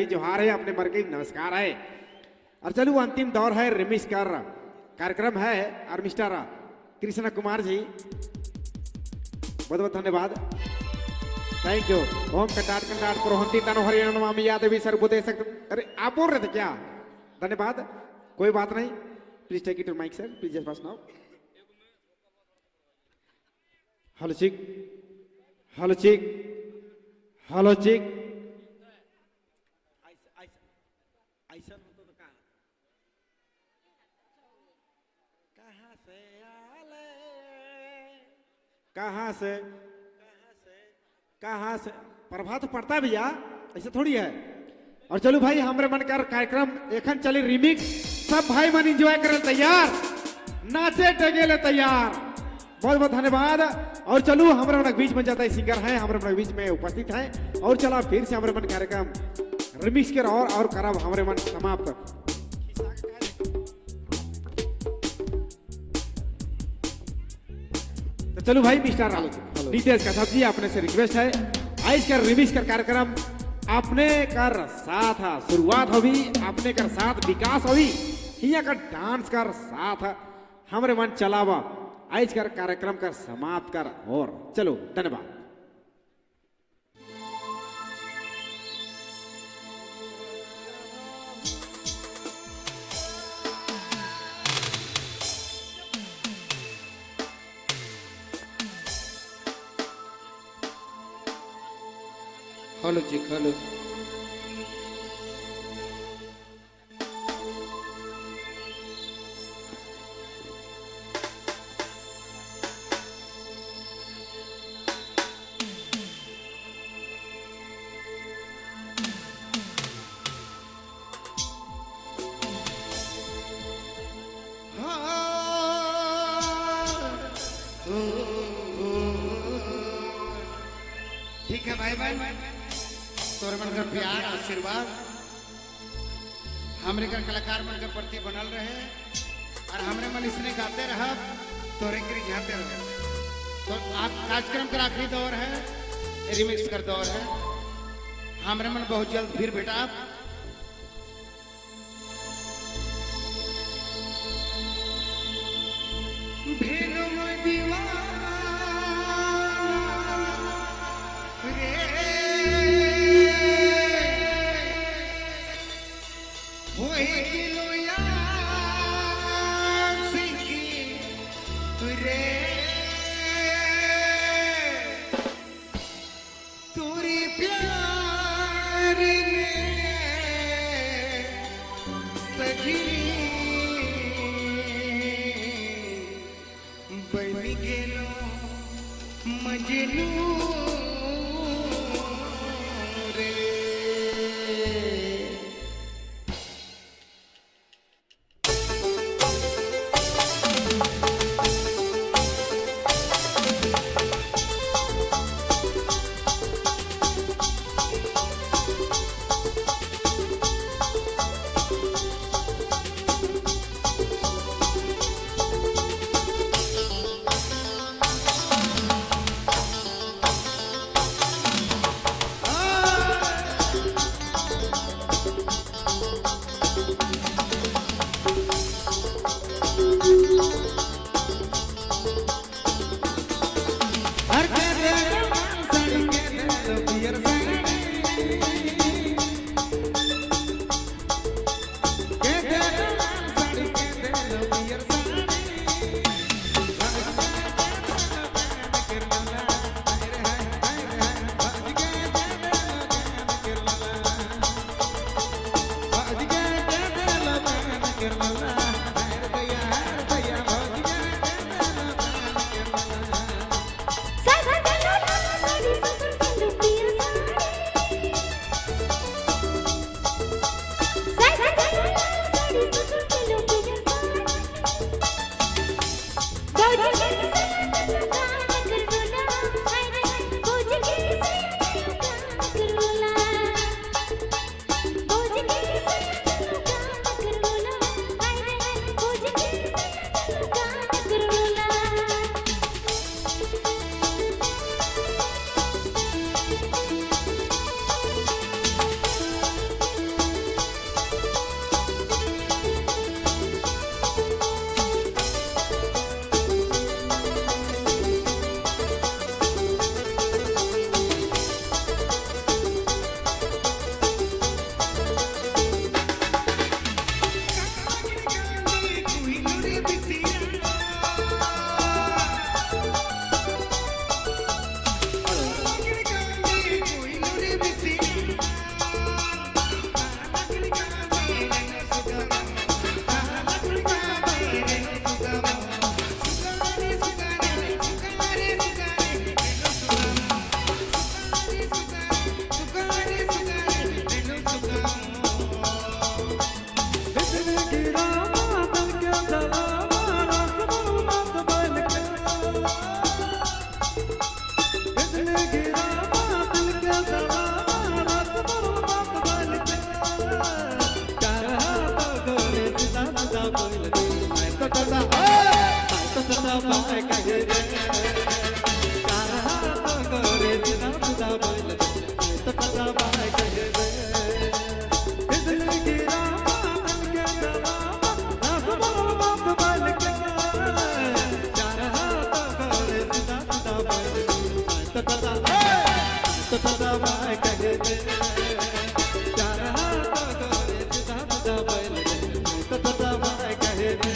भी जोहार है, अपने मर के नमस्कार है। और चलो अंतिम दौर है रिमिक्स कर कार्यक्रम है। और मिस्टर कृष्ण कुमार जी बहुत बहुत धन्यवाद, thank you. ओम कंडाट कंडाट प्रोहंती तनो हरिण नमामि या देवी सर्वभूते शक्ति। अरे आप बोल रहे थे क्या? धन्यवाद, कोई बात नहीं। Please take it mic sir, please just pass now. Hello check, hello check, hello check. ऐसा तो कहाँ से आले, कहाँ से, कहाँ से प्रभाव तो पड़ता है भैया, ऐसे थोड़ी है। और चलो भाई हमरे मन कर कार्यक्रम एखन चली रिमिक्स, सब भाई मन एंजॉय करे तैयार, नाचे डगे तैयार। बहुत बहुत धन्यवाद। और चलो हमारे मन बीच में जाता है सिंगर है, हमारे मन बीच में उपस्थित है। और चला फिर से हमारे मन कार्यक्रम रिमिक्स कर और करब हमारे मन समाप्त। तो चलो भाई मिस्टर नितेश कश्यप जी अपने से रिक्वेस्ट है, आज का रिमिक्स कर कार्यक्रम अपने कर साथ शुरुआत होगी, अपने कर साथ विकास होगी, हिया का डांस कर साथ हमारे मन चलावा आज कर कार्यक्रम कर समाप्त कर। और चलो धन्यवाद। हेलो जी, हेलो। ठीक है भाई बहन, तोरे मन का प्यार आशीर्वाद हमरे कर कलाकार मन के प्रति बनल रहे और हमरे मन इसने गाते रह, तोरे के रिझाते रहे। तो आप कार्यक्रम का आखिरी दौर है, रिमिक्स कर दौर है। हमरे मन बहुत जल्द फिर बेटा जुदा बाय कहे रे चार हाथ गोरे जुदा जुदा बैल तो टटा बाय कहे रे बिजली गिरा बादल के दवा ना बोल बात बैल के चार हाथ गोरे जुदा जुदा बैल तो टटा बाय कहे रे चार हाथ गोरे जुदा जुदा बैल तो टटा बाय कहे रे।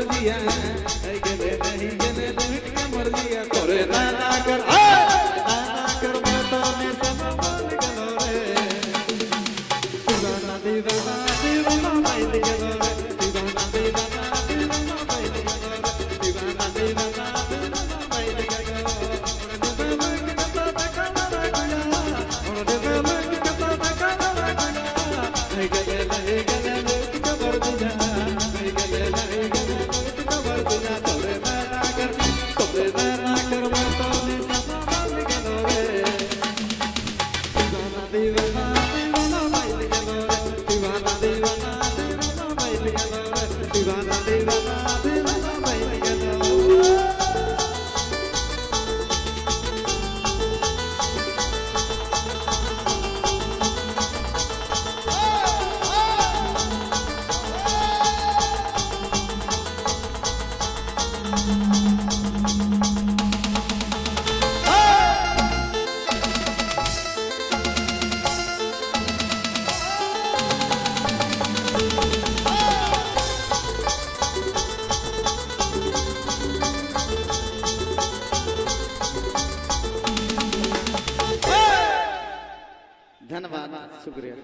मर्जिया है गेले नहीं गेले लूट के मर्जिया तोरे नाना कर नाना कर मैं तो निशाना बन गलो रे दीवाना दीवाना दीवाना बैल गलो रे दीवाना दीवाना दीवाना बैल गलो रे दीवाना दीवाना दीवाना बैल गलो दीवाना दीवाना दीवाना बैल गलो। धन्यवाद, शुक्रिया।